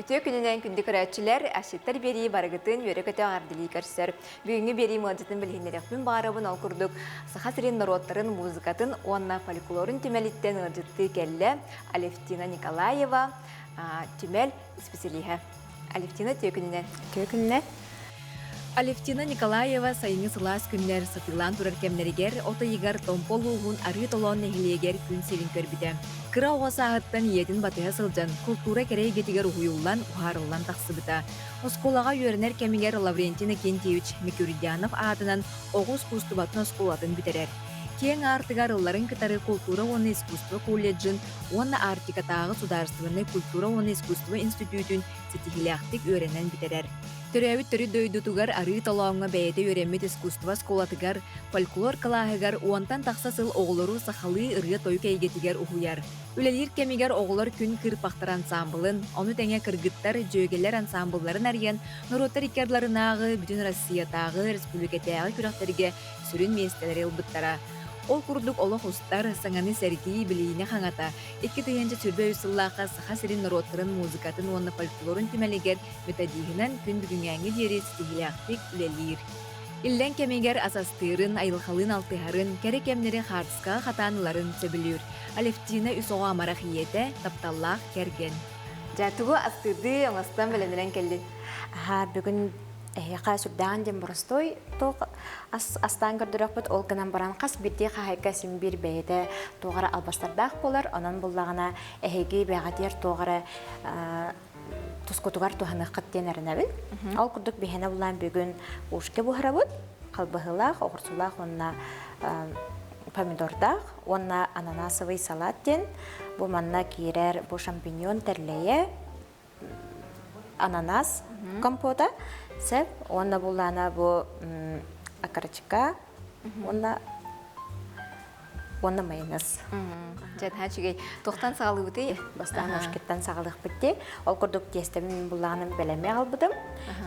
Үтүө күнүнэн күндү көрөөччүлэр, асчыттар биэрии барыгытын үөрэ-көтө эҕэрдэлии көрсөр. Бүгүҥҥү биэрии мыалдьытын билиһиннэриэхпин баҕарабын, ол курдук Саха сирин норуоттарын музыкатын уонна фольклорун түмэлиттэн ыалдьыттыы кэллэ Алевтина Николаева, түмэл исписэлииһэ. Алевтина, үтүө күнүнэн. Үтүө күнүнэн. Алевтина Николаева сайыҥҥы сылаас күннэр сатыылаан турар кэмнэригэр от ыйыгар Томпо улууһун Арыы Толоон нэһилиэгэр күн сирин көрбүтэ. Кыра оҕо сааһыттан ийэтин батыһа сылдьан, култуура кэрэ эйгэтигэр уһуйуллан, уһаарыллан тахсыбыта. Оскуолаҕа үөрэнэр кэмигэр Лаврентий Иннокентьевич Мекюрдянов аатынан оҕо ускуустубатын оскуолатын бүтэрэр. Киэҥ аартыгар ылларын кытары култуура уонна искусство колледжын уонна Арктикатааҕы судаарыстыбаннай культура уонна искусство институтун ситиһиилээхтик үөрэнэн бүтэрэр. Төрөөбүт төрүт дойдутугар Арыы Толооҥҥо бэйэтэ үөрэммит искусство оскуолатыгар, фольклор кылааһыгар уонтан тахса сыл оҕолору сахалыы ырыа-тойук эйгэтигэр уһуйар. Үлэлиир кэмигэр оҕолор Күн кыырпахтар ансаамбылын, ону тэҥэ кыргыттар, дьүөгэлэр ансаамбылларын арыйан, норуоттар икки ардыларынааҕы, Бүтүн Россиятааҕы, республикатааҕы күрэхтэргэ сүрүн миэстэлэри ылбыттара. Ол курдук олох устар, саҥаны сэргии, билиини хаҥата, 2023 сыллаахха Саха сирин норуоттарын музыкатын уонна фольклорун түмэлигэр методиһынан күн бүгүҥҥээҥҥи диэри ситиһиилээхтик үлэлиир. Иллэҥ кэмигэр ас астыырын, айылҕалыын алтыһарын, кэрэ кэмнэри хаартыскаҕа хатаан ыларын сөбүлүүр. Алевтина үс оҕо амарах ийэтэ, тапталлаах кэргэн. Дьэ, тугу астыырдыы оҥостон бэлэмнэнэн кэллин? Аһаа, бүгүн эһиэхэ сүрдээҕин диэн боростуой туох ас астаан көрдөрөхпүт, ол гынан баран хас биирдии хаһаайка син биир бэйэтэ туох эрэ албастардаах буолар, онон буллаҕына эһиги бэйэҕитигэр туох эрэ тускутугар туһаныаххыт диэн эрэнэбин. Ол курдук биһиэнэ булаан бүгүн ушки буһарабыт, халбаһыылаах, оҕурсулаах уонна помидордаах уонна ананасовый салат диэн бу манна киирэр бу шампиньон тэллэйэ, ананас компота, сеп уонна буллаана бу окорочка уонна уонна майонез. Дьэ, наһаа үчүгэй. Туохтан саҕалыыбытый? Бастаан ушкиттан саҕалыахпыт дии. Ол курдук тиэстэбин буллаҕынан бэлэми аҕалбытым.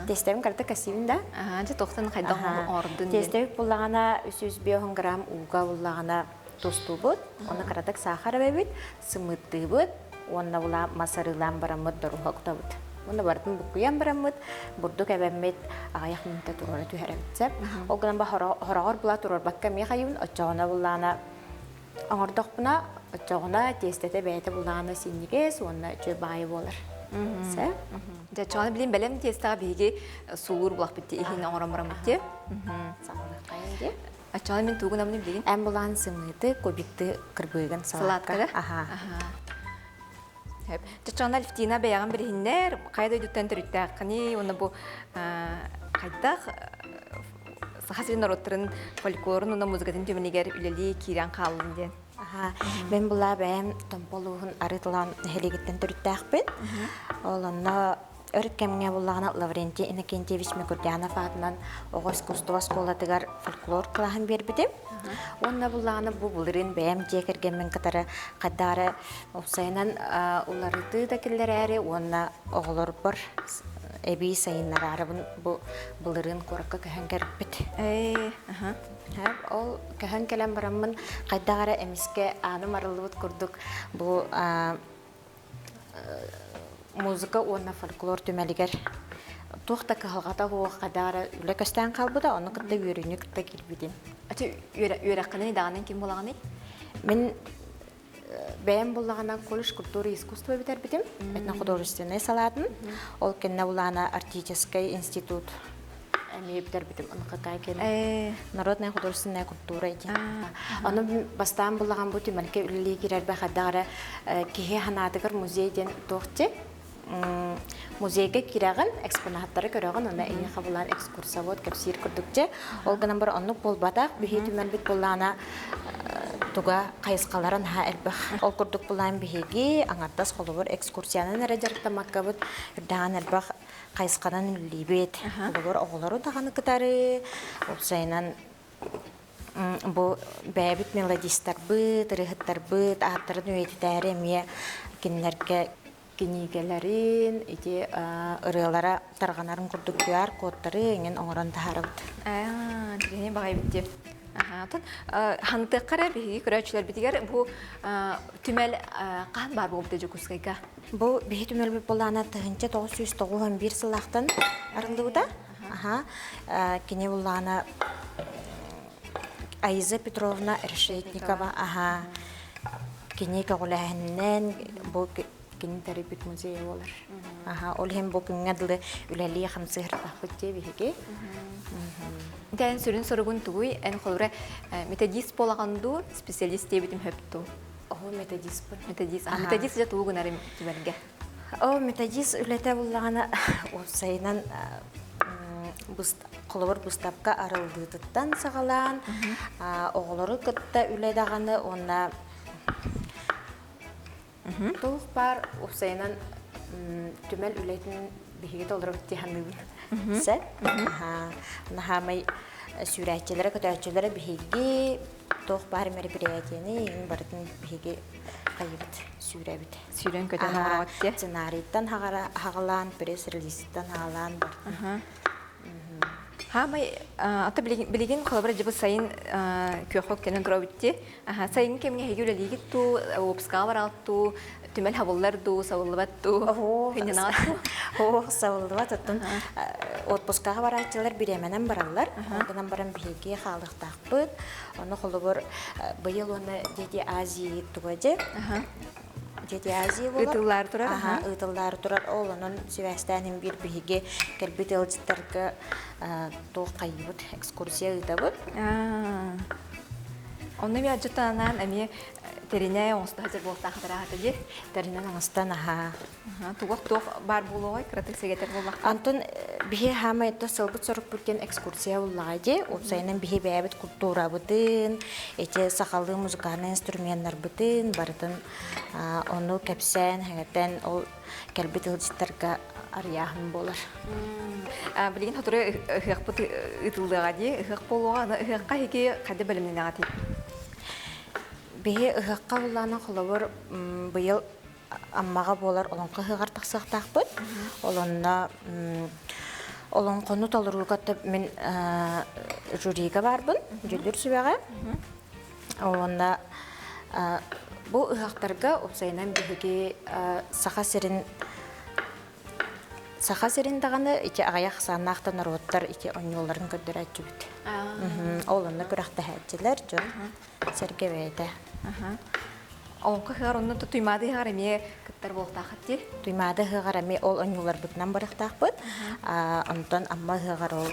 Тиэстэбин карта кассивин да. Дьэ, туохтан хайдах оҥордун диэн. Тиэстэбит буллаҕына 305 грамм ууга буллаҕына тустуубут. Онно кыратык саахар эбэбит, сымыыттыыбыт уонна була мас арыылаан бараммыт доруһа кутабыт. Уонна барытын буккуйан бараммыт, бурдук эбэммит аҕыйах мүнүүтэ туруора түһэрэбит сөп. Ол гынан хороҕор була туруорбакка эмиэ хайыбын, оччоҕуна буллаана оҥордохпуна, оччоҕуна тиэстэтэ бэйэтэ буллаҕына синньигэс уонна үчүгэй баайы буолар. Сөп. Дьэ, оччоҕуна билин бэлэм тиэстэҕэ биһиги суулуур булахпыт дии, иһин оҥорон бараммыт дии. Саҕалыаххайын дии. Оччоҕуна мин тугун билигин? Эн булаан сымыыты, кубикты кырбыыгын салаакка. Аха. Чочоона Алевтина бэйэҕин билиһиннэр, хайа дойдуттан төрүттээххиний уонна бу хайдах Саха сирин норуоттарын фольклорун уонна музыкатын түмэнигэр үлэлии киирэн хааллын диэн. Аха, мен була бэйэм Томпо улууһун Арыытылаан нэһилиэгиттэн төрүттээхпин. Ол онно Өр кэмҥэ буллаҕына Лаврентий Иннокентьевич Мекурдянов аатынан оҕо искусство оскуолатыгар фольклор кылааһын биэрбитим. Уонна буллаҕына бу былырыын бэйэм дьиэ кэргэммин кытары хайдаары уопсайынан уларытыы да киллэрээри уонна оҕолорбор эбии сайыннараарыбын бу былырыын куоракка көһөн кэлбит. Ол көһөн кэлэн бараммын хайдах эрэ эмискэ ааным арыллыбыт курдук бу музыка уонна фольклор түмэлигэр туох да кыһалҕата суох хадаара үлэ көстөөн хаалбыта, ону кытта үөрүүнү кытта киирбитим. Ачы үөрэххинэй даҕаны ким буолаҕыный? Мин бэйэм буллаҕына колледж культуры и искусства бүтэрбитим, этнохудожественнай салаатын. Ол кэннэ булаана Арктическай институт эмиэ бүтэрбитим НХК кэлин. Народная художественная культура диэн. Ону бастаан буллаҕам бу түмэлгэ үлэлии киирэрбэ хайдах эрэ киһи санаатыгар музей диэн туох дии музейга киирэҕин, экспонаттары көрөҕүн, уонна эйиэхэ булаан экскурсовод кэпсиир курдук дьэ. Ол гынан баран оннук буолбатах. Биһи түмэлбит буллаана туга хайысхалара наһаа элбэх. Ол курдук булаан биһиги аҥардас холобур экскурсиянан эрэ дьарыктаммаккабыт, үрдэҕин элбэх хайысханан үлэлиибит. Холобур, оҕолору даҕаны кытары, уопсайынан бу бэйэбит мелодистарбыт, ырыаһыттарбыт ааттарын үйэтитээри эмиэ кинилэргэ кинигэлэрин, ити ырыалара тарҕанарын курдук QR-кодтары эҥин оҥорон таһаарабыт. Аа, интэриэһинэй баҕайы эбит дии. Атын хантыахха эрэ биһиги көрөөччүлэрбитигэр бу түмэл хаһан баар буолбута Дьокуускайга? Бу биһи түмэлбит былаана 1991 сыллаахтан арыллыбыта. Аха. Кини буллаана Аиза Петровна Решетникова аха кини көҕүлээһининэн бу кини тэрийбит музейа буолар. Аха, ол иһин бу күҥҥэ дылы үлэлии хамсыыртахпыт дии биһиги. Эн сүрүн соругун тугуй? Эн холура методист буолаҕын дуу, специалист диэбитим хөп дуу? Оо, методистпын. Методист. А методист дьэ тугу гынарым түмэлгэ? Оо, методист үлэтэ буллаҕына уопсайынан холобур быыстапка арыллыытыттан саҕалаан оҕолору кытта үлэ даҕаны уонна Туох баар уопсайынан түмэл үлэтин биһиги толоробут дии саныыбын. Сөп. Наһаамай сүүрээччилэрэ, көтөөччүлэрэ биһиги туох баар мероприятиены иҥ барытын биһиги хайыбыт, сүүрэбит. Сүүрэн көтөн оҥороҕут дии. Сценарийттан хаҕалаан, пресс-релизтан хаҕалаан барытын. Хаамай ата билигин холобура дьыбы сайын күөххэ үктэнэн туробут дии. Сайыҥҥы кэмҥэ эһиги үлэлиигит дуу, уоппускаҕа бараҕыт дуу, түмэл хабыллар дуу, сабыллыбат дуу, сынньанаҕыт дуу? Оо, сабыллыбат. Оттон отпускаҕа барааччылар бириэмэнэн бараллар. Ол гынан баран биһиги хаалыахтаахпыт. Ону холобур быйыл уонна Дети Азии туга дьэ Дети Азии буолар. Ыытыллаары турар. Аха, ыытыллаары турар. Ол онон сибээстээн биир биһиги кэлбит ыалдьыттарга туох хайыыбыт, экскурсия ыытабыт. Онно эмиэ адьытанаан эмиэ тэринэ оҥосто сылдьар буолтаахтараата дии. Тэринэн оҥостон аһаа. Тугах туох баар буолуоҕай, кыратык сэгэтэр буоллахха. Антон биһи хаамай то сылбыт сорукпут диэн экскурсия буллаҕа дии. Уопсайынан биһи бэйэбит культурабытын, эти сахалыы музыкальнай инструменнарбытын барытын ону кэпсээн, хэҥэтэн ол кэлбит ыалдьыттарга арыйааһын буолар. Билигин сотору ыһыахпыт ыытыллыаҕа дии. Ыһыах буолуоҕа. Аны ыһыахха эһиги хайда бэлэмнэнэҕитий? Биһи ыһыахха буллаана холобур быйыл Аммаҕа буолар олоҥхо ыһыаҕар тахсыахтаахпыт. Ол онно олоҥхону толорууга мин жюрига баарбын, дьүүллүүр сүбэҕэ. Уонна бу ыһыахтарга уопсайынан биһиги Саха сирин Саха сирин даҕаны ити аҕыйах ахсааннаах да норуоттар ити оонньууларын көрдөрөөччүбүт. Ол онно күрэхтэһээччилэр дьон сэргэ бэйэтэ. Олоҥхо ыһыаҕар онно Туймаада ыһыаҕар эмиэ кыттар буолтааххыт дии? Туймаада ыһыаҕар эмиэ ол оонньууларбытынан барыахтаахпыт. Онтон Амма ыһыаҕар ол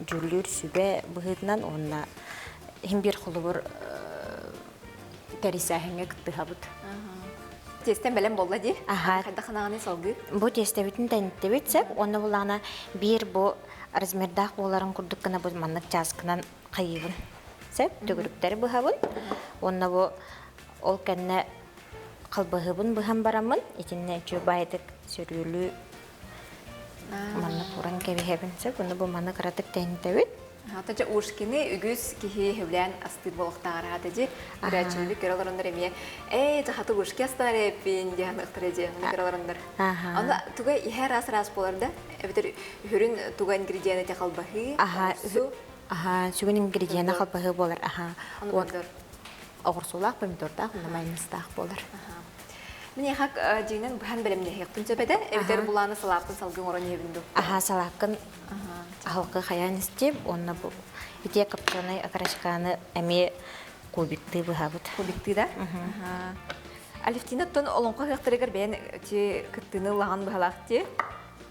дьүүллүүр сүбэ быһыытынан уонна иһин биир холобур тэрийсээһиҥҥэ кыттыһабыт. Тиэстэн бэлэм буолла дии? Хайдах ханаҕыный салгыы? Бу тиэстэбитин тэнниттибит сөп. Уонна булаана биир бу размердаах буоларын курдук гына бу маннык чааскынан хайыыбын. Сөп, төгүрүктэри быһабын. Уонна бу ол кэннэ халбаһыыбын быһан бараммын, итиннэ үчүгэй сөрүөлүү манна куран кэбиһэбин сөп. Уонна бу маны кыратык тэнитэбит. Ата дьэ Ушкины үгүс киһи сөбүлээн астыыр буолуохтааҕар аата дьи. Көрөөччүлүк көрө олороннор эмиэ ээ хаты ушки астаар эппин диэн ыктара дьи аны көрө олороннор. Аны туга иһэ раз-раз буолар да эбэтэр үһүрүн туга ингредиент эти халбаһыы, оҕурсу. Аха, сүгүн ингредиена халбаһыы буолар. Аха. Оҕурсуулаах, помидордаах, уонна майонезтаах буолар. Мин хак дьиҥинэн быһан бэлэмнэһиэхпин сөп этэ. Эбэтэр булааны салааппын салгыы оҥорон иһэбин дуу. Аха, салааккын аһылгы хайаан истиэм уонна бу итиэ копченый окорочканы эмиэ кубиктыы быһабыт. Кубиктыы да? Алевтина оттон олоҥхо ыһыахтарыгар бэйэн ти кыттыыны ылаҕын быһалаах ти?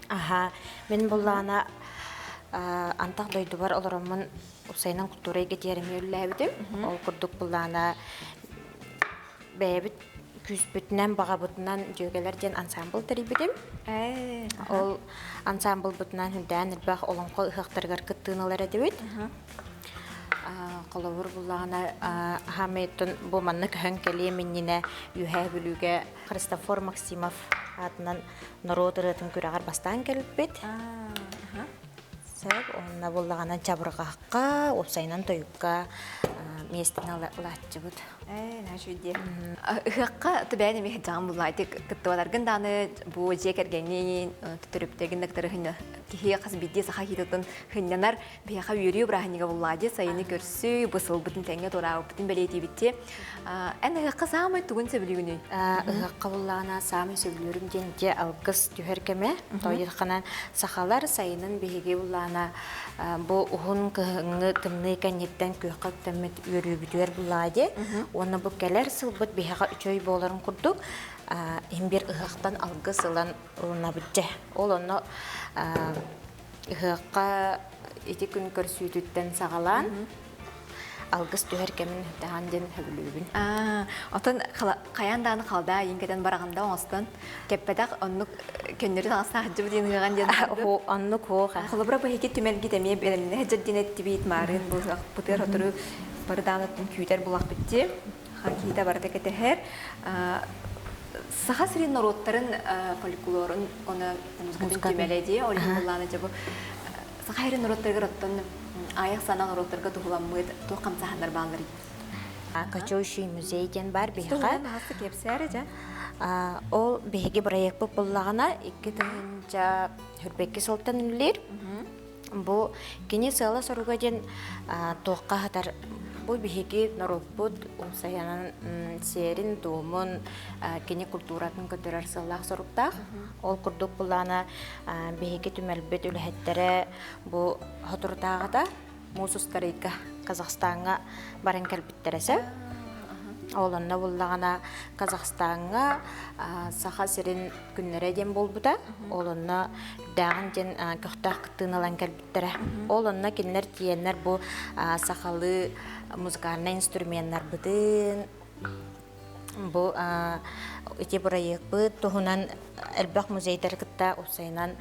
Аха, мин буллаана антах дойдубар олороммун уопсайынан культура эйгэтигэр эмиэ үлэлээбитим. Ол курдук буллаана бэйэбит күүспүтүнэн, баҕабытынан дьүөгэлэр диэн ансаамбыл тэрийбитим. Ол ансаамбылбытынан үрдээн элбэх олоҥхо ыһыахтарыгар кыттыыны ылар этибит. Холобур буллаҕына, хаамыйтын бу манна көһөн кэлиэм иннинэ Үөһээ Бүлүүгэ Христофор Максимов аатынан норуот ырыатын күрэҕэр бастаан кэлбит. Сөп, онно буллаҕына чабырҕахха, уопсайынан тойукка миэстэни ылааччыбыт. Ээ, наһаа үчүгэй дии. Ыһыахха түбээн эмиэ сылдьаҕын буллаҕа ити кыттыбаларгын даҕаны бу дьиэ кэргэҥҥин, төрөппүттэргин да кытары Киһи хас биирдии саха киһитин хынньанар биһиэхэ үөрүү бырааһынньыга буллаа дии сайыны көрсүү, бу сылбытын тэҥҥэ туораабыппытын бэлиэтиибит Эн ыһыахха саамай тугун сөбүлүүгүнүй? Ыһыахха буллаҕына саамай сөбүлүүрүм диэн дьэ алгыс түһэр кэмэ. Тоойуохханан сахалар сайынын биһиги буллаҕына бу уһун кыһыҥҥы тымныы кэнниттэн күөххэ үктэммит үөрүүбүтүгэр буллаҕа дии. Уонна бу кэлэр сылбыт биһиэхэ үчүгэй буоларын курдук иһин биир ыһыахтан алгыс ылан ылынабыт дьэ. Ол онно ыһыахха ити күн көрсүүтүттэн саҕалаан алгыс түһэр кэмин таһан диэн сөбүлүүбүн. Отон хайаан даҕаны халдаа иин кэтэн бараҕында оҥостон кэппэтэх оннук көннөрү таҥастаах сылдьыбыт диэн ыһыаҕан диэн Оннук хуох. Холобура бу эһиги түмэлгит эмиэ бэлэмнэнэ сылдьар диэн эттибит маарыын бу ыһыахпытыгар сотору бары даҕаны күүтэр булахпыт дии. Хакита барыта кэтэһэр. Саха сирин норуоттарын фольклорун оны музыкатын түмэлэ дии. Ол иһин буллаана дьэ бу Саха сирин норуоттарыгар оттон аайах сана норуоттарга туһуламмыт туох хамсааһыннар бааллар Кочующий музей диэн бар биһиэхэ. Кэпсээр дьэ. Ол биһиги проекпыт буллаҕына 2022 сылтан үлэлиир. Бу кини сыала-соруга диэн туохха аһатар бу биһиги норуоппут умсайанан сиэрин-туомун, кини культуратын көрдөрөр сыаллаах-соруктаах. Ол курдук былаана биһиги түмэлбит үлэһиттэрэ бу соторутааҕыта муус устар ыйга Казахстаҥҥа баран кэлбиттэрэ сөп. Ол онно буллаҕына Казахстаҥҥа Саха сирин күннэрэ диэн буолбута. Ол онно Дааҕын диэн көхтөөх кыттыыны ылан кэлбиттэрэ. Ол онно кинилэр тиийэннэр бу сахалыы музыкальнай инструменнарбытын бу ити бырайыакпыт туһунан элбэх музейдары кытта уопсайынан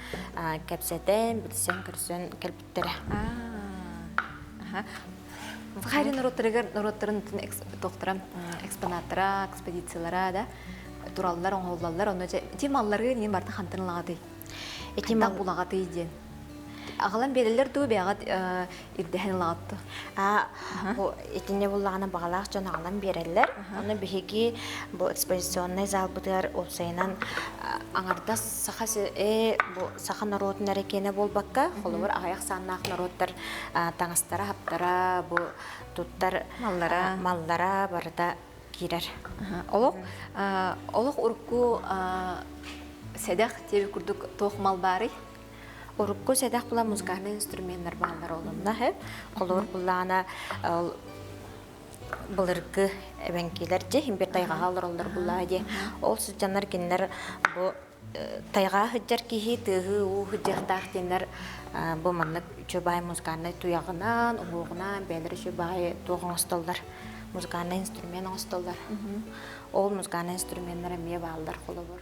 кэпсэтэн, билсэн-көрсөн кэлбиттэрэ. Хайрын норуоттарыгар норуоттарын тохтара экспонаттара, экспедициялара да тураллар, оҥоһуллаллар. Онно дьэ ити маллары диэн барыта хантан ылаҕытый? Ити мал булаҕатый диэн. Аҕалан биэрэллэр дуу, бэйэҕит ирдэһэн ылаҕыт дуу? А бу итиннэ буллаҕына баҕалаах дьон аҕалан биэрэллэр. Ону биһиги бу экспозиционнай залбытыгар уопсайынан аҥардас саха бу саха норуотун эрэ киэнэ буолбакка, холобур аҕыйах сааннаах норуоттар таҥастара-хаптара, бу туттар маллара маллара барыта киирэр. Олох олох урукку сэдэх диэбит курдук туох мал баарый? Урукку сэдэх була музыкальнай инструменнар бааллар олунна хэп. Холобур буллаана былыргы эбэҥкилэр дьэ иһин бир тайҕаҕа олороллор буллаа дии. Ол сылдьаннар кинилэр бу тайҕаа сылдьар киһи тыаһыы-уу сылдьыахтаах диэннэр бу маннык үчүгэй музыкальнай туйаҕынан, уҥуоҕунан бэйэлэрэ үчүгэй туох оҥостоллор, музыкальнай инструмент оҥостоллор. Ол музыкальнай инструменнар эмиэ бааллар холобур.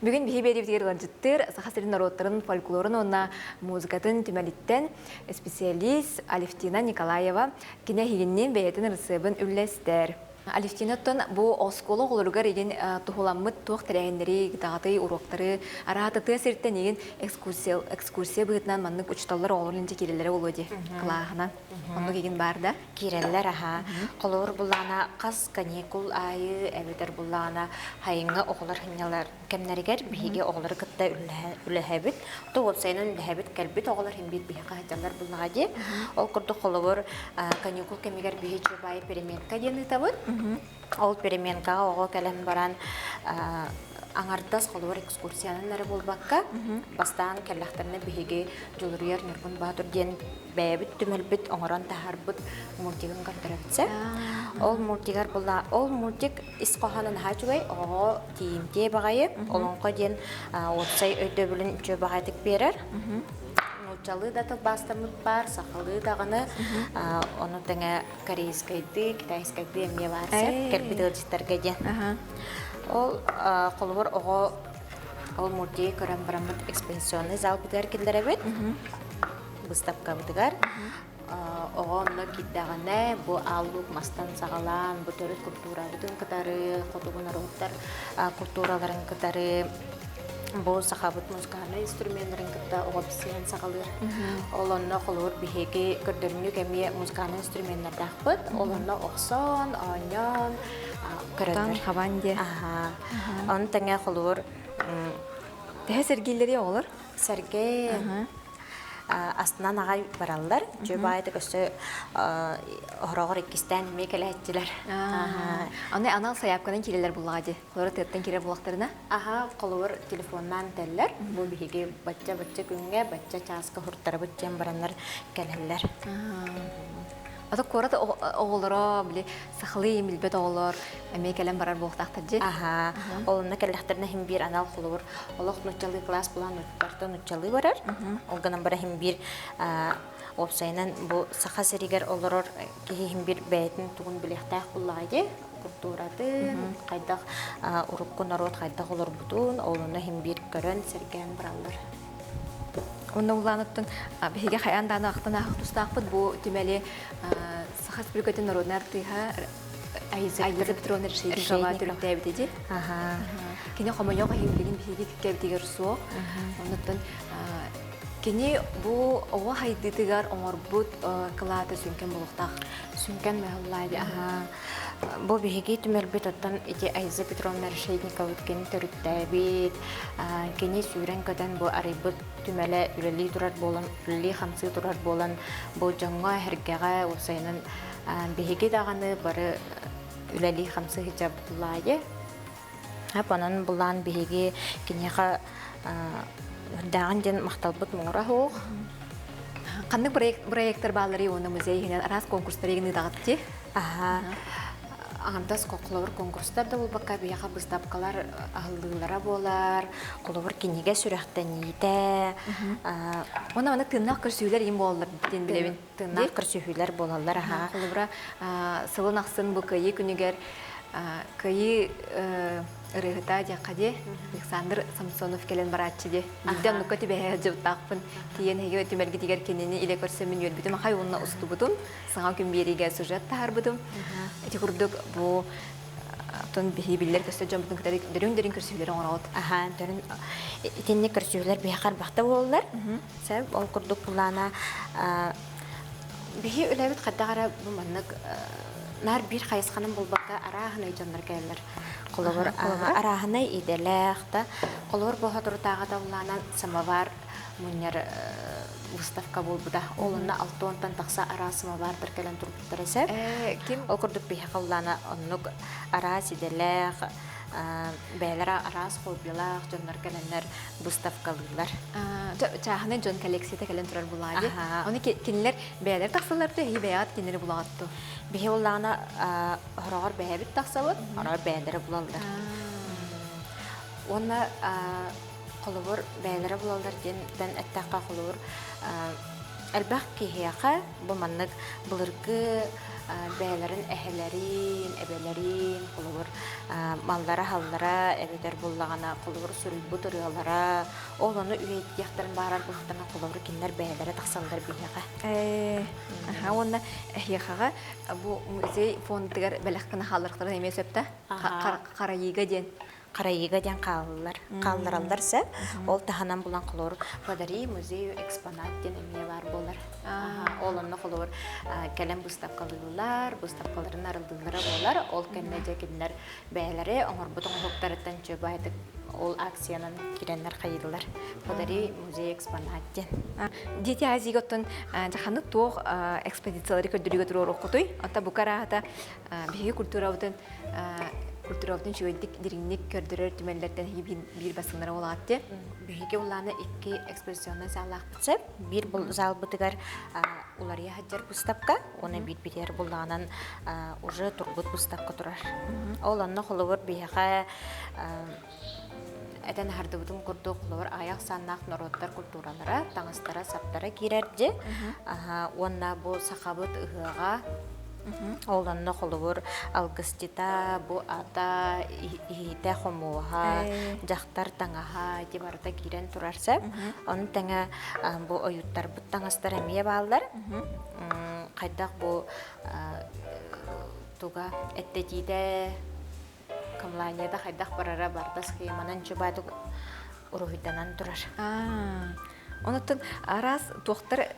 Бүгүн биһи биэриибитигэр ыалдьыттыыр Саха сирин норуоттарын фольклорун уонна музыкатын түмэлиттэн специалист Алевтина Николаева кини эһигинниин бэйэтин ырысыабын үллэстэр. Алевтинаттан бу оскуола оҕолоругар игин туһуламмыт туох тэрээһиннэри, даҕатый уруоктары, араата тыа сириттэн игин экскурсия, экскурсия быһыытынан маннык учууталлар оҕолорун инчэ киирэллэрэ буолуо дии кылааһынан. Оннук игин баар да? Киирэллэр аһа. Холобур буллаана хас каникул аайы эбэтэр буллаана хайыҥҥа оҕолор сынньалар кэмнэригэр биһиги оҕолору кытта үлэһэбит. То уопсайынан үлэһэбит кэлбит оҕолор иһин биир биһиэхэ сылдьаллар буллаҕа дии. Ол курдук холобур каникул кэмигэр биһи чубай переменка диэн ыытабыт. Ол переменкаҕа оҕо кэлэн баран аҥардас холобур экскурсиянан эрэ буолбакка бастаан кэллэхтэринэ биһиги Дьулуруйар Ньургун Баатыр диэн бэйэбит түмэлбит оҥорон таһаарбыт мультигын көрдөрөбүтсэ. Ол мультигар була ол мультик ис хоһооно наһаа үчүгэй, оҕоҕо тиийимтиэ баҕайы, олоҥхо диэн уопсай өйдөбүлүн үчүгэй баҕайытык биэрэр. Нууччалыы да тылбаастаммыт баар, сахалыы даҕаны, ону тэҥэ корейскайдыы, китайскайдыы эмиэ баар сөп, кэлбит ыалдьыттарга диэн. Ол холобур оҕо ол мультигы көрөн бараммыт экспозиционный залбытыгар киллэрэбит. Быыстапкабытыгар оҕо онно киирдэҕинэ бу аал-луук мастан саҕалаан бу төрүт культурабытын кытары, хотугу норуоттар культураларын кытары бу сахабыт музыкальнай инструменнарын кытта оҕо билсиһэн саҕалыыр. Ол онно холобур биһиги көрдөрүнньүк эмиэ музыкальнай инструменнардаахпыт. Ол онно охсон, оонньоон. Көрөллөр. Хабан диэ. Аха. Ону тэҥэ холобур Тэһэ сэргииллэри оҕолор? Сэргээ астынан аҕай бараллар. Дьүө баайдык өссө оһороҕор иккистээн эмиэ кэлээччилэр. Аны анал сайаапканан киирэллэр буллаҕа дии. Холобура тыаттан киирэр буоллахтарына? Аха, холобур телефоннаан этэллэр. Бу биһиги бачча-бачча күҥҥэ, бачча чааска уһуртарабыт диэн бараннар кэлэллэр. Ата куорат оҕолоро, били сахалыы билбэт оҕолор эмиэ кэлэн барар буолуохтаахтар дии. Аха, ол онно кэллэхтэринэ иһин биир анал холобур олох нууччалыы класс булан нууччалартан нууччалыы барар. Ол гынан баран иһин биир уопсайынан бу Саха сиригэр олорор киһи иһин биир бэйэтин тугун билиэхтээх буллаҕа дии. Культуратын, хайдах урукку норуот хайдах олорбутун, ол онно иһин биир көрөн, сэргээн бараллар. Онно улаанаттан биһиги хайаан дааны ахтан аахах тустаахпыт бу түмэли Саха Республикатын народнай артыыһа Айза Петровна Решетникова төрүттээбит ди. Кини хомойуох иһин билигин биһиги кэбитигэр суох. Оннуттан кини бу оҕо хайдыытыгар оҥорбут кылаата сүҥкэн буолуохтаах. Сүҥкэн мөһүллаайди. Бу биһиги түмэлбит оттон ити Айза Петровна Решетниковыт кини төрүттээбит, кини сүүрэн-көтөн бу арыйбыт түмэлэ үлэлии турар буолан, үлэлии-хамсыы турар буолан, бу дьоҥҥо, эһэргэҕэ, уопсайынан биһиги даҕаны бары үлэлии-хамсыы сылдьабыт Онон булаан биһиги киниэхэ үрдээҕин диэн махталбыт муҥура суох. Ханнык проекттар баалларый уонна музей иһинэн араас конкурстары ыытаҕыт дии? Аха. Аҥардас холобур конкурстар да буолбакка биһиэхэ быыстапкалар аһыллыылара буолар, холобур кинигэ сүрэхтэниитэ. Уонна маннык тыыннаах көрсүһүүлэр иһин буолаллар диэн билэбин. Тыыннаах көрсүһүүлэр буолаллар аха. Холобура сылын ахсын бу Кыайыы күнүгэр Кыайыы ырыаһыта диэххэ дии Александр Самсонов кэлэн барааччы дии. Биирдэ оннукка түбэһэ сылдьыбыттаахпын. Тиийэн эһиги түмэлгитигэр кинини илэ көрсөммүн үөрбүтүм ахай уонна устубутум. Саҥа күн биэриигэ сюжет таһаарбытым. Ити курдук бу оттон биһи биллэр көстөр дьоммутун кытары дөрүн-дөрүн көрсүһүүлэр оҥороҕут. Аха, дөрүн итинник көрсүһүүлэр биһиэхэ арбахта буолаллар. Сөп, ол курдук былаана биһи үлэбит хайдах эрэ бу маннык наар биир хайысханан буолбакка арааһынай дьоннор кэлэллэр. Холобур, арааһынай идэлээх да, холобур бу соторутааҕыта улаанан самовар мунньар выставка буолбута. Ол онно алтыонтан тахса араас самовардар кэлэн турбуттара сөп. Ким? Ол курдук биһиэхэ улаана оннук араас идэлээх, бэйэлэрэ араас хоббилаах дьоннор кэлэннэр выставкалыыллар. Чааһынай дьон коллекцията кэлэн турар булаа дии. Ону кинилэр бэйэлэр тахсаллар да, эһи бэйэҕит кинилэри булаҕыт дуо? Биһи улаана хороҕор бэйэбит тахсабыт, хороҕор бэйэлэрэ булаллар. Уонна холобур бэйэлэрэ булаллар диэнтэн эттэххэ холобур элбэх киһиэхэ бу маннык былыргы бэйэлэрин эһэлэрин, эбэлэрин холобур маллара-халлара эбэтэр буллаҕына холобур суруйбут ырыалара ол ону үйэтитиэхтэрин баарар буоллахтарына холобур кинилэр бэйэлэрэ тахсаллар биһиэхэ. Аха уонна эһиэхэҕэ бу музей фондатыгар бэлэх гына хаалларыахтарын эмиэ сөп да? Харайыыга диэн. Харайыыга диэн хааллар, хааллараллар сөп. Ол таһынан булан холобур подари музею экспонат диэн эмиэ баар буолар. Ол онно холобур кэлэн быыстапкалыыллар, быыстапкаларын арыллыылара буолар. Ол кэннэ дьэ кинилэр бэйэлэри оҥорбут оҥоһуктарыттан чөбайтык ол акциянан киирэннэр хайыылар. Подари музей экспонат диэн. Дети Азияга оттон дьаханы туох экспозициялары көрдөрүүгэ туруоруоххутуй? Оттон бу караата биһиги культурабытын культурабытын үчүгэйдик дириҥник көрдөрөр түмэллэртэн биир бастыҥнара буолаат дии. Биһиги улаана икки экспозиционнай заллаахпыт сөп. Биир залбытыгар уларыйа сылдьар выставка, уонна биирбитигэр буллаҕынан уже турбут выставка турар. Ол онно холобур биһиэхэ этэн аһардыбытым курдук холобур аҕыйах саннаах норуоттар культуралара, таҥастара-саптара киирэр дьи. Уонна бу сахабыт ыһыаҕа ол онно холобур алгысчыта, бу ата, иһитэ, хомуоһа, дьахтар таҥаһа ити барыта киирэн турар сөп. Ону тэҥэ бу ойууттарбыт таҥастар эмиэ бааллар. Хайдах бу туга эттэтиитэ Камланията хайдах барара барда схеманан чубаатык уруһуйданан турар. Онуттан араас туохтар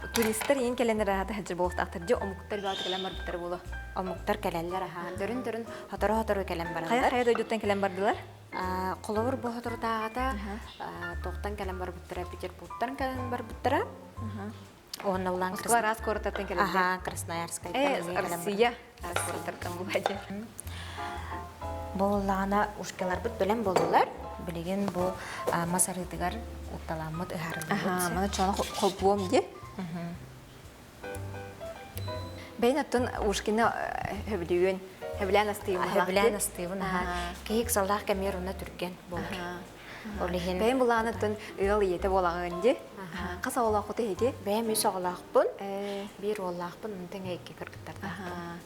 Туристар иин кэлэн ыраата сылдьар буолуохтаахтар дьэ омуктар баҕата кэлэн барбыттар буолуо. Омуктар кэлэллэр аһаан дөрүн-дөрүн сотору-сотору кэлэн Хайа бараллар. хайа дойдуттан кэлэн бардылар? Холобур бу соторутааҕыта туохтан кэлэн барбыттара Петербургтан кэлэн барбыттара. Уонна улаан Москва араас куораттартан кэлэллэр. Аха, Красноярскайтан эмиэ кэлэн Россия араас куораттартан булаадьы. Буоллаҕына ушкаларбыт бэлэм буоллулар. Билигин бу мас арыытыгар укталаммыт ыһаарыллыбыт. Маны чоно холбуом дии. Бэйин оттон Ушкина хөбүлүүн, хөбүлээн астыыбын. Хөбүлээн астыыбын, аха. Киһи ыксаллаах кэмигэр уна түргэн буолар. Ол иһин Бэйэм былааныттан ыал ийэтэ буолаҕын дии. Хас оҕолооххут эһиги? Бэйэм үс оҕолоохпун, биир уоллаахпын, онтон тэҥэ икки кыргыттардаахпын.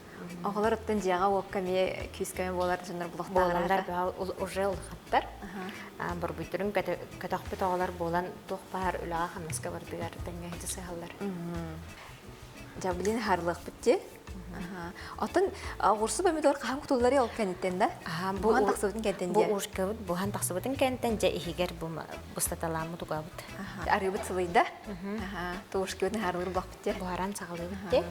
Оҕолор оттон дьиэҕэ-уокка эмиэ күүс-көмө буолар дьоннор буолаллар уже улахаттар. Борбуйдарын көтөхпүт оҕолор буолан туох баар үлэҕэ-хамнаска бардыгар тэҥҥэ сыһаллар. Дьэ, билин хаарлыахпыт дии. Оттон оҕурсу помидор хаһан кутулларый ол кэнниттэн да? Буһан тахсыбытын кэнтэн Бу ушкабыт буһан тахсыбытын кэнтэн дьэ иһигэр бу бустаталааммыт угабыт. Арыыбыт сылыйда. Туушкабытын хаарлыыр буолбут дии. Буһаран саҕалыыбыт дии.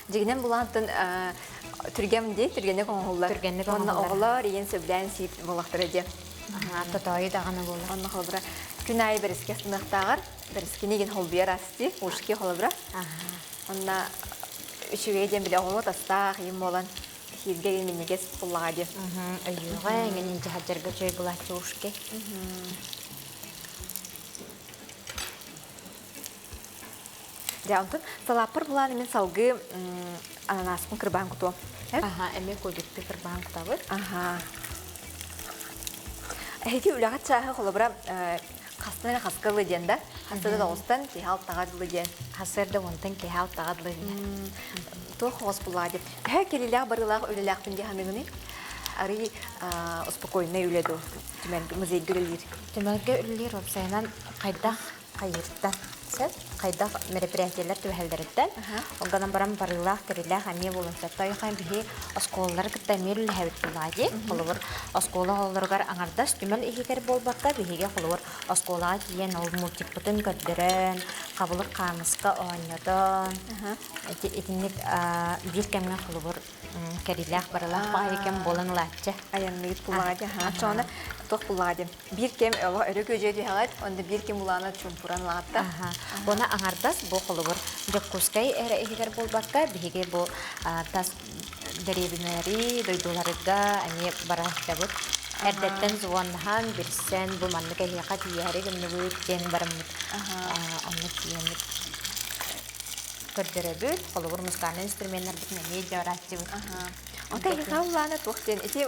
Дьигинэн булаантын түргэм дии, түргэнник оҥоһуллар. Түргэнник Уонна оҥоһуллар. оҕолор ийэн сөбүлээн сиир буоллахтара диэн. Тотоойу даҕаны буолар. Онно холобура күн аайы бэрискэ астыныахтааҕар бэрискини игин холбуйар асти, ушки холобура. Онна үчүгэй диэн билэ оҕолор тастаах ийин буолан сииргэ игин минньигэс буллаҕа диэн. Өйүөҕэ эҥин инчэхэрдэргэ үчүгэй булааччы ушки. Дьэ, онтон салааппар булаан мин салгыы ананаспын кырбаан кутуом. Аха, эмиэ кубикты кырбаан кутабыт. Аха. Эһиги үлэҕит чааһы холобура хастан эрэ хаска ылы диэн да? Хастада тоҕустан киһи алтаҕа дылы диэн. Хасыарда уонтан киһи алтаҕа дылы диэн. Туох хоҕос буллаҕа диэн. Төһө кэлиилээх барыылаах үлэлээхпин дии саныыгыный? Арый успокойнай үлэ дуу? Түмэлгэ музейга үлэлиир. Түмэлгэ үлэлиир уопсайынан хайдах хайыыртан сөп хайдах мероприятиелар түбэһэллэриттэн ол гынан баран барыылаах тэрилээх эмиэ буолуон сөп тойхан биһи оскуолалары кытта эмиэ үлэлэһэбит буоллаҕа дии холобур оскуола оҕолоругар аҥардас түмэл иһигэр буолбакка биһиги холобур оскуолаҕа тиийэн ол мультикпытын көрдөрөн хабылык хаамыска оонньотон итинник биир кэмҥэ холобур кэрилээх барылаах баҕайы кэм буолан ылааччы айанныыр буллаҕа дии оччоҕуна туох буллаҕа диэн биир кэм олох өрө күөдьүйэ түһэҕит онно биир кэм улаана чуумпуран ылаҕытта Уонна аҥардас бу холобур Дьокуускай эрэ иһигэр буолбакка биһиги бу тас дэриэбинэлэри дойдуларга эмиэ бара сылдьабыт. Эрдэттэн звоннаһан, билсэн, бу маннык эһиэхэ тиийээри гынныбыт диэн бараммыт. Онно тиийэммит көрдөрөбүт. Холобур, музыкальнай инструменнарбытын эмиэ дьарааччыбыт. Ота эһиэхэ улаана туох диэн ити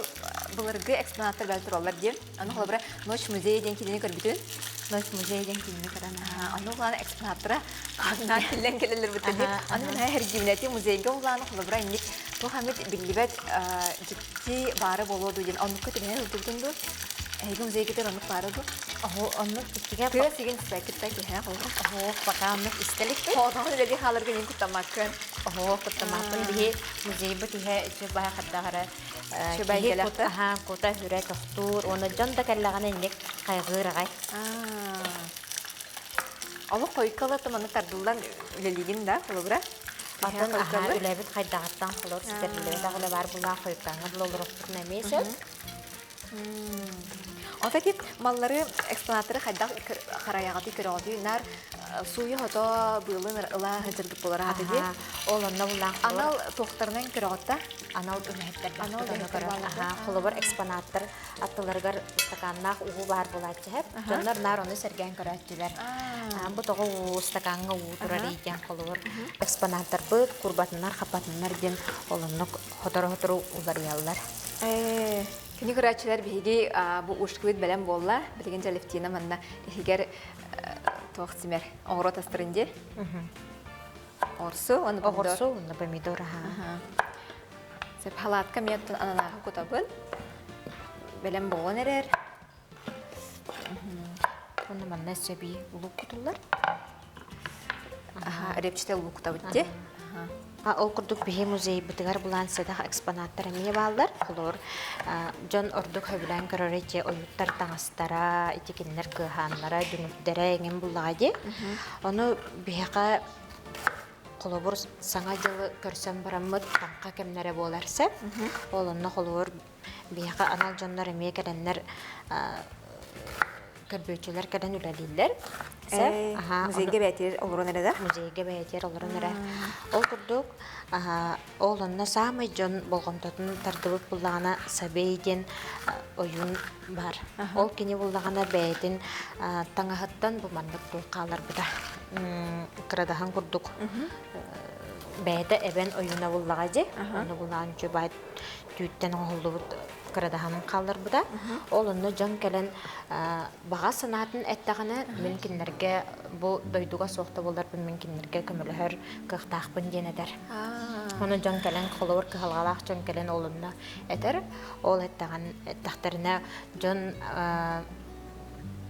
былыргы экспонаттар бэл тураллар диэн. Аны холобура Ночь музея диэн кинини көрбүтүн. Ночь музея диэн кинини көрөн. Аны улаана экспонаттара ханнаан киллэн кэлэллэр бутта диэн. Аны мин хэргибинэти музейга улаана холобура инник туох эмит биллибэт дьикти баара буолуо дуу диэн оннукка түбэһэ сылдьыбытын дуу? Эһиги музейгытыгар оннук баара дуу? Оһо оннук иккигэ Тыа сигин түспэккит да киһи холобура. Оһо пока оннук истэликпит. Хоотоҕун үлэлии хааларга мин куттаммаккын. Оһо куттаммаппын биһи музейбыт иһэ үчүгэй баһа хардахара Үчүгэй киһи кэлэхтэ. кута хүрэ тохтуур уонна дьон да кэллэҕинэ инник хайҕыыр аҕай. Олох хойукка манна тардыллан үлэлиигин да холобура? Атын аһаа үлэбит хайдаҕыттан холор ситэриллибэтэх үлэ баар буллаах хойуккааҥҥа дылы олоруохпутун эмиэ сөп. Ото тип маллары экспонаттары хайдах харайаҕытый көрөҕүтүй наар сууйа-хото быылын ыла сылдьыргыт буолар аата дии. Ол онно буллаах Анал туохтарынан көрөҕүт да? Анал үлэһиттэр анал үлэһиттэр Холобур экспонаттар аттыларыгар стаканнаах уу баар буолааччы һэп. Дьоннор наар ону сэргээн көрөөччүлэр. Бу тоҕо уу стакаҥҥа уу турар диэн холобур экспонаттарбыт курбатыннар хаппатыннар диэн олоннук хотору-хотору уларыйаллар. Кини көрөөччүлэр биһиги бу ушкыбыт бэлэм буолла. Билигин Жалевтина манна иһигэр туох симэр оҕуруот астарын дии. Оҕурсу уонна помидор. Оҕурсу уонна помидор аһаа. Сөп халаатка миэттэн ананааһы кутабын. Бэлэм буолан эрэр. Уонна манна өссө эбии лук кутуллар. Аха, репчатый лук кутабыт дии. Ол курдук биһи музейбытыгар булаан сэдэх экспонаттар эмиэ бааллар. Холобур, дьон ордук сөбүлээн көрөр ити ойуттар таҥастара, ити кинилэр кыаһааннара, дүҥүрдэрэ эҥин буллаҕа дии. Ону биһиэхэ холобур саҥа дьылы көрсөн бараммыт таҥха кэмнэрэ буолар сөп. Ол онно холобур биһиэхэ анал дьоннор эмиэ кэлэннэр көрбүөччүлэр кэлэн үлэлииллэр. Музейга бэйэтигэр олорон эрэ да? Музейга бэйэтигэр олорон эрэ. Ол курдук, ол онно саамай дьон болҕомтотун тардыбыт буллаҕына Сабей диэн ойуун бар. Ол кини буллаҕына бэйэтин таҥаһыттан бу маннык туох хаалларбыта. Кырадаһан курдук бэйэтэ эбэн ойууна буллаҕа дии. Ону булаан үчүгэй түүттэн оҥоһуллубут кырадаһанын хаалларбыта. Ол онно дьон кэлэн баҕа санаатын эттэҕинэ, мин кинилэргэ бу дойдуга суох да буолларбын мин кинилэргэ көмөлөһөр кыахтаахпын диэн этэр. Ону дьон кэлэн холобур кыһалҕалаах дьон кэлэн ол онно этэр. Ол эттэҕин эттэхтэринэ дьон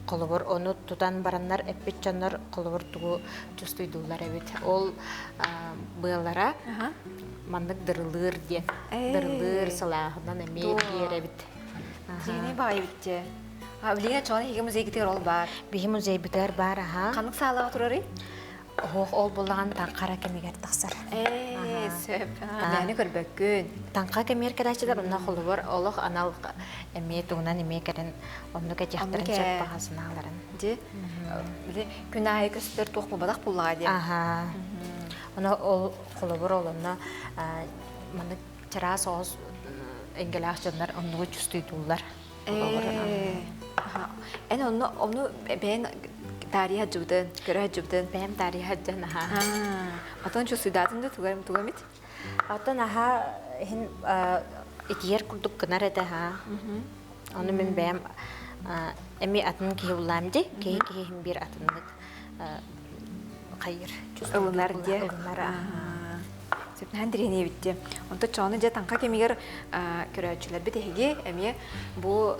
холобур ону тутан бараннар эппит дьоннор холобур тугу чувствуйдууллар эбит. Ол быалара маннык дырылыыр диэн. Дырылыыр сылааһынан эмиэ биэрэбит. Дьиҥи баҕайыбыт дьэ. А билигин чоҕон эһиги музейгытыгар ол баар. Биһи музейбытыгар баар аха. Ханнык саалаҕа турарый? Оһох ол буллаҕын таҥхара кэмигэр тахсар. Ээ, сөп. Мээнэ көрбөккүн. Таҥха кэмигэр кэлээччилэр онно холобур олох анал эмиэ тугунан эмиэ кэлэн оннук этиэхтэрин сөп баҕа санааларын. Дьи, били күн аайы көстөр туох буолбатах буллаҕа диэн. Аха. Ону ол холобур ол онно маннык чараас оҕус эйгэлээх дьоннор оннугу чувствуйдууллар. Эн онно ону бэйэн таарыйа сылдьыбытын, көрө сылдьыбытын. Бэйэм таарыйа сылдьан аһаа. Отон чувствуйдаатын да тугам тугамит? Оттон аһаа иһин итийэр курдук гынар этэ аһаа. Ону мин бэйэм эми атын киһи буллаам ди. Киһи киһи иһин биир атыннык хайыр. Ылынар диэ. Ылынар. Сөпнөһөн тириэнийэбит диэ. Онто чоону дьэ таҥха кэмигэр көрөөччүлэрбит эһиги эмиэ бу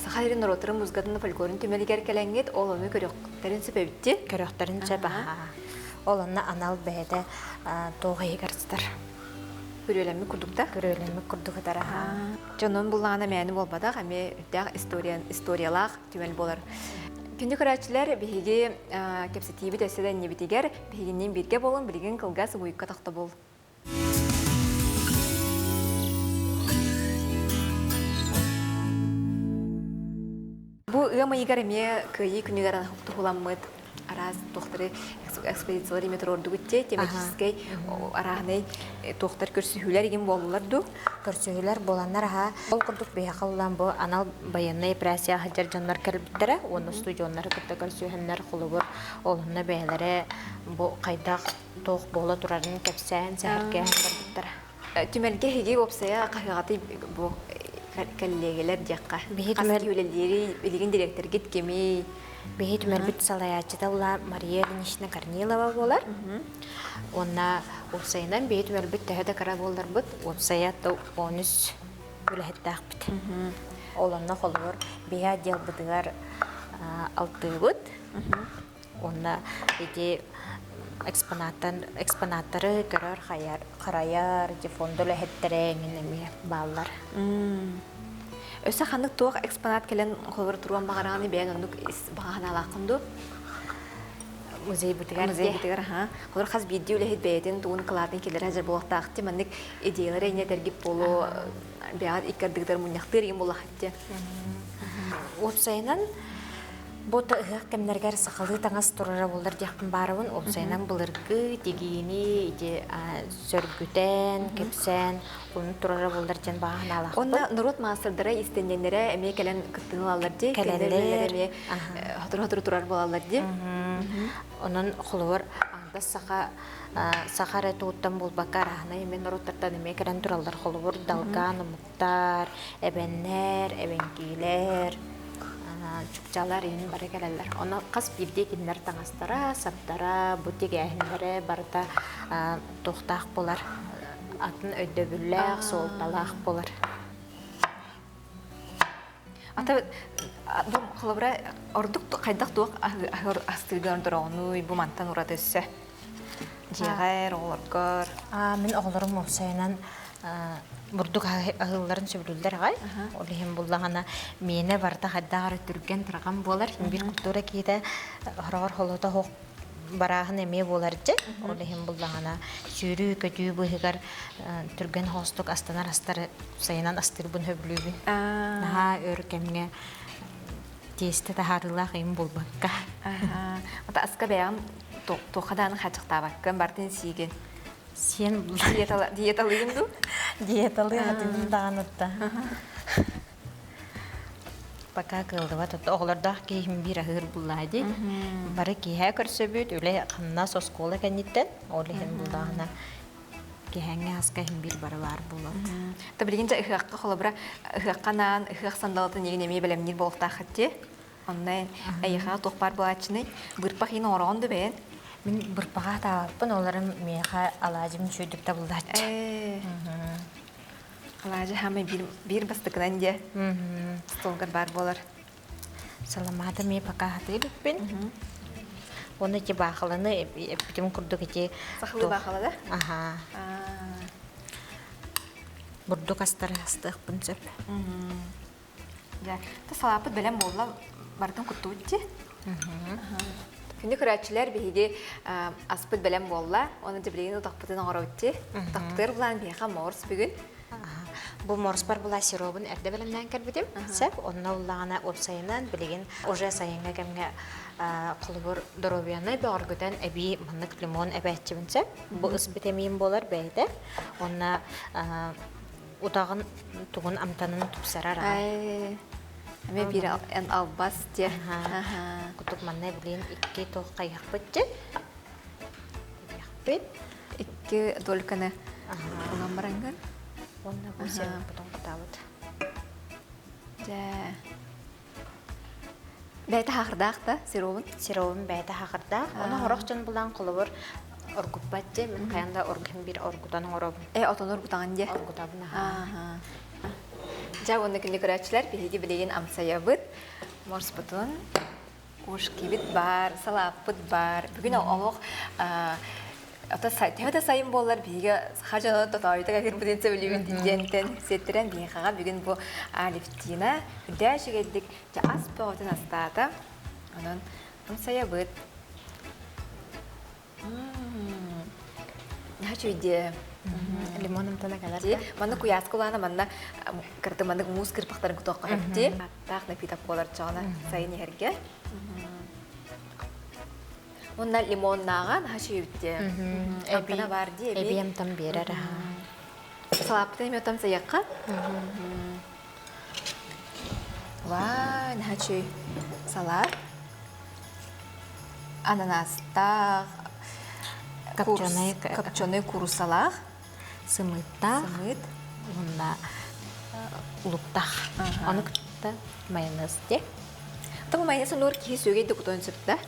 Саха сирин норуоттарын музыкатын фольклорун түмэлигэр кэлэҥҥит ол ону көрүөхтэрин сөп эбит дии. Көрүөхтэрин сөп аһаа. Ол онно анал бэйэтэ туох иһигэр сытар. Күрүөлэммит курдук да? Күрүөлэммит курдук ытар аһаа. Дьонун буллаҕына мээнэ буолбатах, эмиэ үрдээх история, историялаах түмэл буолар. Күндү көрөөччүлэр, биһиги кэпсэтиибит өссө да иннибитигэр биһигинниин бииргэ буолун, билигин кылгас угуйукка тохтобул. Бу ыам ыйыгар эмиэ Кыайыы күнүгэр туһуламмыт араас туохтары экспозициялар эмиэ туруордугут дии, тематическай арааһынай туохтар көрсүһүүлэр игин буоллулар дуу? Көрсүһүүлэр буоланнар аһа. Ол курдук биһиэхэ улаан бу анал байыаннай операция сылдьар дьоннор кэлбиттэрэ уонна устудьуоннары кытта көрсүһэннэр холобур ол онно бэйэлэрэ бу хайдах туох буола турарын кэпсээн сэһэргээн барбыттара. Түмэлгэ эһиги уопсайа хаһыаҕатай бу кэллиэгэлэр диэххэ. Биһи Хас түмэл киһи үлэлиирий, билигин дириэктэргит кимий? Биһи түмэлбит салайааччыта була Мария Ильинична Корнилова буолар. Уонна уопсайынан биһи түмэлбит төһө да кыра буолларбыт, уопсайа 13 үлэһиттээхпит. Ол онно холобур биһи отделбытыгар алтыыбыт. Уонна ити экспонаттан экспонаттары көрөр, хайар, харайар, ити фонда үлэһиттэрэ эҥин эмиэ бааллар. Өссө ханнык туох экспонат кэлэн холобур туруон баҕараҕыный бэйэҥ оннук баҕа санаалааххын дуу? Музейбытыгар Музейбытыгар аха. Холобур хас биирдии үлэһит бэйэтин тугун кылаатын киллэрэ сылдьар буолуохтаах ти маннык идеялары инньэ этэргит буолуо бэйэҕит икки ардыгытыгар мунньахтыыр игин буоллаххыт ти. Уопсайынан Бу да ыһыах кэмнэригэр сахалыы таҥас турара буоллар диэхпин баарабын. Уопсайынан былыргы тигиини ити сөргүтэн, кэпсээн, ону турара буоллар диэн баҕа санаалаахпын. Онно норуот маастардара, истэнньэннэрэ эмиэ кэлэн кыттыыны ылаллар дии. Кэлэллэр. Эмиэ сотору-сотору турар буолаллар дии. Онон холобур аҥардас саха саха эрэ тугуттан буолбакка арааһынай эмиэ норуоттартан эмиэ кэлэн тураллар. Холобур, долган, омуктар, эбэннэр, эбэҥкиилэр, чукчалар иһин бары кэлэллэр. Ону хас биирдии кинилэр таҥастара, саптара, бу тигээһиннэрэ барыта туохтаах буолар, атын өйдөбүллээх, суолталаах буолар. Ата бу холобура ордук хайдах туох астыыргын ордороҕунуй бу мантан ураты өссө? Дьиэҕэр, оҕолоргор? Мин оҕолорум уопсайынан бурдук аһыылларын сөбүлүүллэр аҕай. Ол иһин буллаҕына миэнэ барыта хайдах эрэ түргэн-тарҕан буолар. Биир культура киһитэ хороҕор холото суох барааһын эмиэ буолар дьэ. Ол иһин буллаҕына сүүрүү-көтүү быыһыгар түргэн хоостук астанар астары сайынан астыырбын сөбүлүүбүн. Наһаа өр кэмҥэ тиэстэ таһаарыылаах ыйым буолбакка. Ата аска бэйэҕин туохха даҕаны хааччахтаабаккын, бартын сиигин. Сиэн Диеталыыгын дуу? Диеталыы хатыыбын даҕаны да. Пока кыаллыбат. Оҕолордоох киһим биир аһыыр буллаа дии. Бары киэһэ көрсөбүт, үлэ хамнас оскуола кэнниттэн. Ол иһин буллаҕына киэһээҥҥи аска иһин биир бары баар буолуот. Та билигин дьэ ыһыахха холобура ыһыахха анаан ыһыах сандалытын игин эмиэ бэлэмниир буолуохтааххыт дии. Онно эйиэхэ туох баар буолааччыный? Бырпах иин оҥороҕун да бэйэн? Мин бырпаҕа атаабаппын, олорум миэхэ алаадьым үчүгэйдик табыллааччы. Алаадьы хаамай биир, биир бастакынан дьэ столгар баар буолар. Саламаата эмиэ пока хатыы иликпин. Уонна ити баахыланы эппитим курдук ити Сахалыы баахыла да? Аха. Бурдук астары астыахпын сөп. Дьэ, та салааппыт бэлэм буолла, барытын куттубут дии. Күндү көрөөччүлэр, биһиги аспыт бэлэм буолла. Оны билигин утахпытын оҥоробут дии. Утахпытыгар булаан биһиэхэ морс бүгүн. Бу морспар була сиробун эрдэ бэлэмнээн кэлбитим. Сөп, онно уллаҕына уопсайынан билигин уже сайыҥҥы кэмҥэ холобур доруобуйаны бөҕөргөтөн эбии маннык лимон эбээччибин сөп. Бу ыс битэмиин буолар бэйэтэ. Уонна утаҕын тугун амтанын тупсарар аҕай. Эмиэ биир эн албас диэ. Кутук манна билин икки туох хайыахпыт дьэ. Хайыахпыт. Икки дольканы ылан бараҥҥын. Уонна бу сиэппитин кутабыт. Дьэ. Бэйэтэ хаахырдаах да сиробун? Сиробун бэйэтэ хаахырдаах. Ону сорох дьон булан холобур оргуппат дьэ. Мин хайан да оргуһун биир оргутан оҥоробун. Э, отону оргутаҕын дьэ. Оргутабын аhaa. Дьэ, уонна күндү көрөөччүлэр, биһиги билигин амсайабыт. Морспутун ушкибит баар, салааппыт баар. Бүгүн олох Ото төһө да сайын буоллар биһиги саха дьоно тотоойута кэлбитин сөбүлүүбүт диэнтэн сиэттэрэн биһиэхэҕэ бүгүн бу Алевтина үрдээх үчүгэйдик дьэ ас бөҕөтүн астаата. Онон амсайабыт. Наһаа үчүгэй Лимон амтана кэлэр. Манна куйааска улаана манна кырты маннык муус кырпахтарын кутуохха сөптүү. Аттаах напиток буолар чоҕуна сайын иһэргэ. Уонна лимоннааҕа наһаа үчүгэйбит Амтана баар дии эби. Эби амтан биэрэр аһаа. Салааппытын эмиэ отон сайыахха. Ваа, наһаа үчүгэй салаат. Ананастаах, копченый, копченый куурусалаах, сымыыттаах, сымыыт уонна луктаах. Ону кытта майонез дии. Тому майонез онур киһи сүөгэй да кутуон сөп да?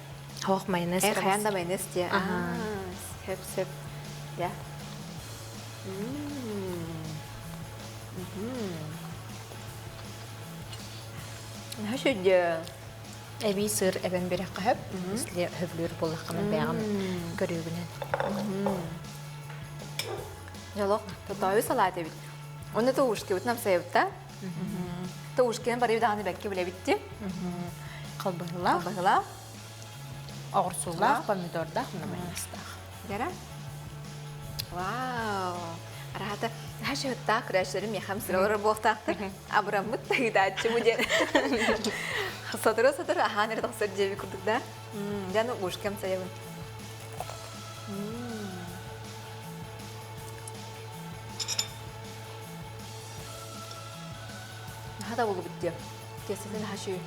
Хоох майонез. Э, хайаан да майонез дии. Сөп, сөп. Я. Наһаа үчүгэй. Эбии сыр эбэн биэрэххэ сөп. Если сөбүлүүр буоллаххына бэйэҕин көрүүгүнэн. Дьолох, тотоойу салаат эбит. Онно тоушкибытын амсайабыт Тоушкины барыы даҕаны бэккэ билэбитти. Халбаһылаах. Халбаһылаах. Оҕурсуулаах, помидордаах, майонезтаах. Гара? Вау! Араата, наһаа шыһыттаах күрээччилэрим миэхэм сыралар буолтаахтар. Абыраммыт таһыытааччы бу диэн. Сотору-сотору аһаан эрэ тахсар дьиэби курдук да. Дьэ, аны ушкам сайабын. Наһаа да булубут диэ. Тиэстэтин наһаа үчүгэй.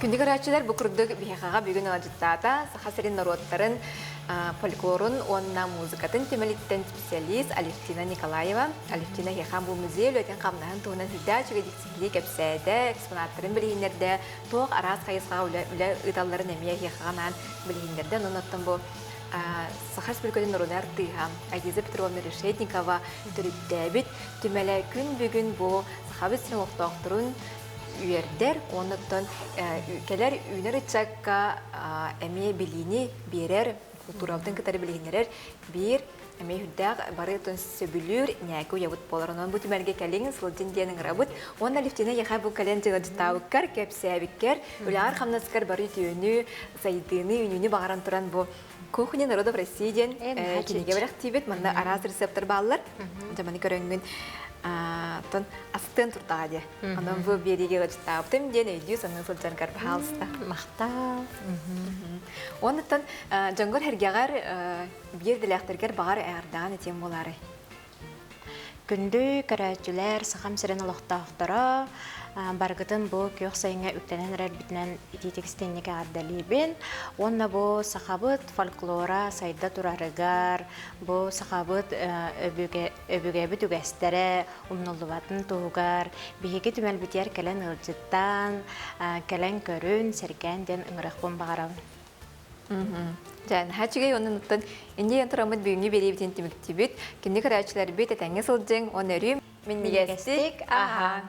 Күндү көрөөччүлэр, бу курдук биһиэхэҕэ бүгүн ыалдьыттаата Саха сирин норуоттарын фольклорун уонна музыкатын түмэлиттэн специалист Алевтина Николаева. Алевтина эһиэхэ бу музей үлэтин хамнаһын туһунан сүрдээх үчүгэйдик сиһилии кэпсээтэ, экспонаттарын билиһиннэрдэ, туох араас хайысхаҕа үлэ, үлэ ыыталларын эмиэ эһиэхэҕэ анаан билиһиннэрдэ. Онон оттон бу Саха Республикатын норуодунай артыыһа Айгиза Петровна Решетникова төрүттээбит түмэлэ күн бүгүн бу Сахабыт сирин олохтоохторун үөрдэр уонна оттон кэлэр үүнэр ыччакка эмиэ билиини биэрэр, култуурабытын кытары билиһиннэрэр биир эмиэ үрдээх бары сөбүлүүр ньээки уйабыт буолар. Онон бу түмэлгэ кэлиҥ, сылдьын диэн ыҥырабыт. Уонна Алевтина эйиэхэ бу кэлэн дьыалдьыттаабыккар, кэпсээбиккэр, үлэҕэр-хамнаскар бары үтүөнү, сайдыыны, үүнүүнү баҕаран туран бу «Кухня народов России» диэн кинигэ бэлэхтиибит. Манна араас рецептэр бааллар. Дьэ маны көрөҥҥүн тон астыан турдаҕа диэ. Онон бу биэриигэ ыалдьыттаабытым диэн өйдүү саныы сылдьаргар баһаалыста. Махтал. Уонуттан дьоҥҥор эргэҕэр биир дэлээхтэргэр баҕар эҕэрдэҕин этиэм буолаарай? Күндү көрөөччүлэр, Сахам сирин олохтоохторо, барыгытын бу күөх сайыҥҥа үктэнэн эрэрбитинэн итиитик истиҥник эҕэрдэлиибин. Уонна бу сахабыт фольклора сайда турарыгар, бу сахабыт өбүгэбит үгэстэрэ умнуллубатын туһугар биһиги түмэлбитигэр кэлэн ыалдьыттаан, кэлэн көрүн, сэргээн диэн ыҥырыахпын баҕарабын. Дьэ, наһаа үчүгэй онон оттон инньэ тураммыт бүгүҥҥү биэриибитин түмүктүүбүт. Кинини көрөөччүлэрбит этэҥҥэ сылдьыҥ, уонна өрүү минньигэстик аһааҥ.